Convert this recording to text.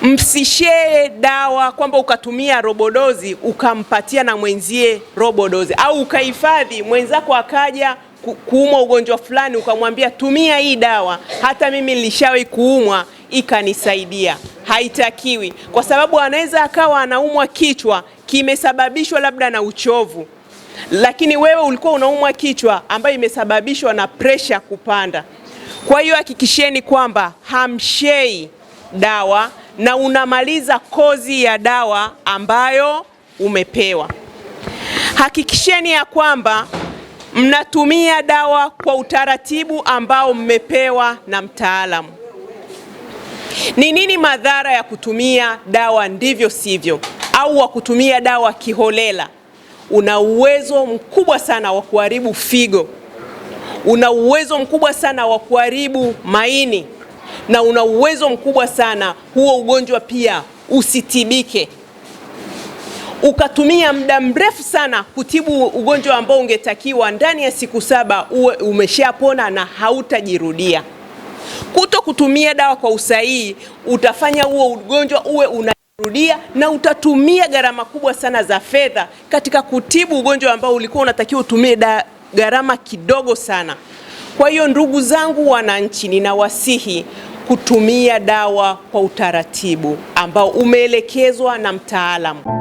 Msishee dawa kwamba ukatumia robodozi ukampatia na mwenzie robodozi, au ukahifadhi mwenzako akaja kuumwa ugonjwa fulani ukamwambia tumia hii dawa, hata mimi nilishawahi kuumwa ikanisaidia. Haitakiwi, kwa sababu anaweza akawa anaumwa kichwa kimesababishwa labda na uchovu, lakini wewe ulikuwa unaumwa kichwa ambayo imesababishwa na presha kupanda. Kwa hiyo hakikisheni kwamba hamshei dawa na unamaliza kozi ya dawa ambayo umepewa. Hakikisheni ya kwamba mnatumia dawa kwa utaratibu ambao mmepewa na mtaalamu. Ni nini madhara ya kutumia dawa ndivyo sivyo au wa kutumia dawa kiholela? Una uwezo mkubwa sana wa kuharibu figo, una uwezo mkubwa sana wa kuharibu maini, na una uwezo mkubwa sana huo ugonjwa pia usitibike, ukatumia muda mrefu sana kutibu ugonjwa ambao ungetakiwa ndani ya siku 7 uwe umeshapona na hautajirudia. Kuto kutumia dawa kwa usahihi utafanya huo ugonjwa uwe unarudia na utatumia gharama kubwa sana za fedha katika kutibu ugonjwa ambao ulikuwa unatakiwa utumie gharama kidogo sana. Kwa hiyo ndugu zangu wananchi, ninawasihi kutumia dawa kwa utaratibu ambao umeelekezwa na mtaalamu.